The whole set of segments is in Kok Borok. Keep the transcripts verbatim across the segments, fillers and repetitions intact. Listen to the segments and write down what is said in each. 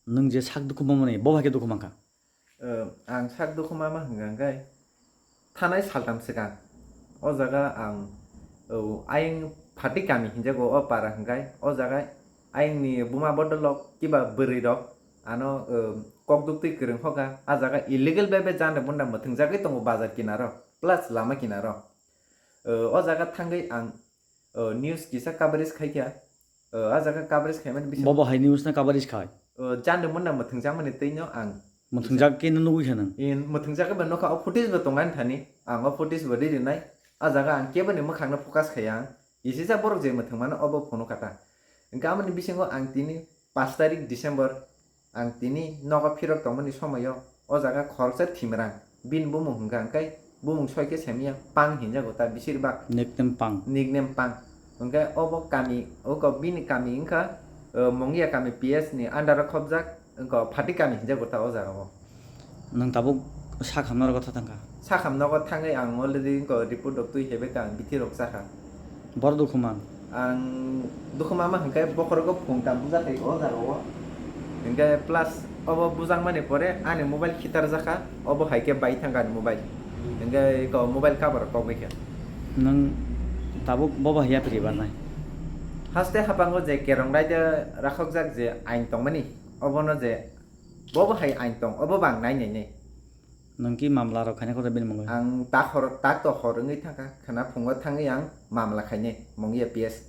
Nwng je sak dukhu mamani, bo hai khe dukhu mankha? Eh, ang sak dukhu mama hwnka hwnkhe thanai saltam swkang o jaga ang, oh, ayang Phatik kami hinjago o para hwnkhe o jaga ayangni buma bodolrok kiba bwrwirok ano, eh, kok duktwi kwrwng hoka a jaga illegal bebe jande bunda mwthwngjagwi tongo bazar kinaro plus lama kinaro. Eh, o jaga thangwi ang, eh, news kisa coverage khaikha. Eh, a jaga coverage khaimani bising Bobo hai news na coverage khai? Eh, jande munda mwthwngjakmani twino ang Mwthwngjak khe no nugwi kha nwng? In mwthwngjak ba nokha o footage bo tongani thani. Ang o footage bo ri rinai. A jaga ang keboni mwkhangno focus khaiya ang. Isisa borok je mwthwngmano obo phunukha ta. Hwnkhe amoni bisingo ang tini pash tarik December ang tini nogo phirok tongmani somoio o jaga khoroksa Thimrang bini bumung hwnkha hwnkhe bumung soi khe semiya Pang hinjago ta bisir bak. Nickname Pang. Nickname Pang. Hwnkhe obo kami, oko bini kami wngkha, eh, Mongia kami P S ni under o khobjak, wngkha Phatik kami hinjago ta o jaga o. Nwng tabuk sak hamna rogo tha thangkha? Sak hamna rogo thangwi ang already wngkha report rok twi hebai kha ang bithi rok chakha. Bor dukhu man? Ang dukhu mama hwnkhe bokhorogo phung tam buja khai o jaga o. Hwnkhe plus obo bujakmani pore ani mobile khitar jakha, obo hai khe bai thangkha ani mobile. Hwnkhe eko mobile cover kok bai kha. Nwng tabuk bobo hai yapri barnai? Haste hapango je kerong raida rakhokjak je ain tongmani, obono je bobo hai ain tong, obo bo ang nai nai nai. Nwng ki mamla rok khaina khe bini mungwi? Ang tak hor, tak to hor wngwi thangkha, khwna phungo thangwi ang mamla khainai Mongia P S,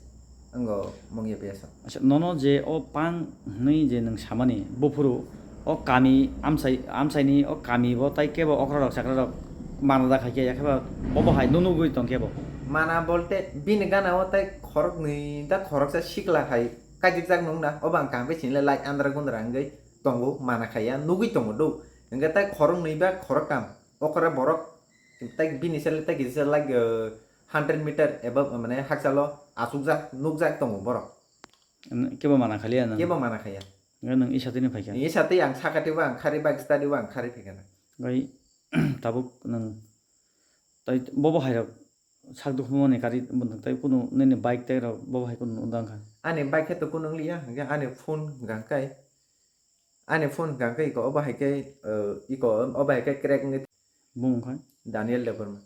wngo Mongia P S o. Acha, nono je o Pang hwnwi je nwng samani, buphuru o kami amchai, amchaini o kami bo tai kebo okra rok chakra rok mana da khai khe, yakhe ba bobo hai nunugwi tong kebo. Mana bolte bini gana o tai khoroknwi da khoroksa sikla hai kajikjak nung na, obo ang kaham khe sinile light andra gundra wngwi tongo, mana khaiya, nugwi tongo do. Hwnkhe tai khoroknwi ba khoroktham okra borok tai bini sale tai kisa like, uh, hundred meter above, mane hakchalo achukjak nukjak tongo borok. Kebo mana khaliya nwng? Kebo mana khaiya. Nwng isa tini phaikha? Isa tei ang sakati o ang khari bike study o ang khari phaikha na. Bai tabuk nwng tai bobo hai rok sak dukhu mani kari tai kunu nini bike tai rok bobo hai kunu undang kha? Ani bike khe to kunu liya, hwnkhe ani phone hwnkha kai. Ani phone hwnkha khe iko obo hai khe, uh, iko obo hai khe crack wngwi. Bung khai? Daniel Debbarma.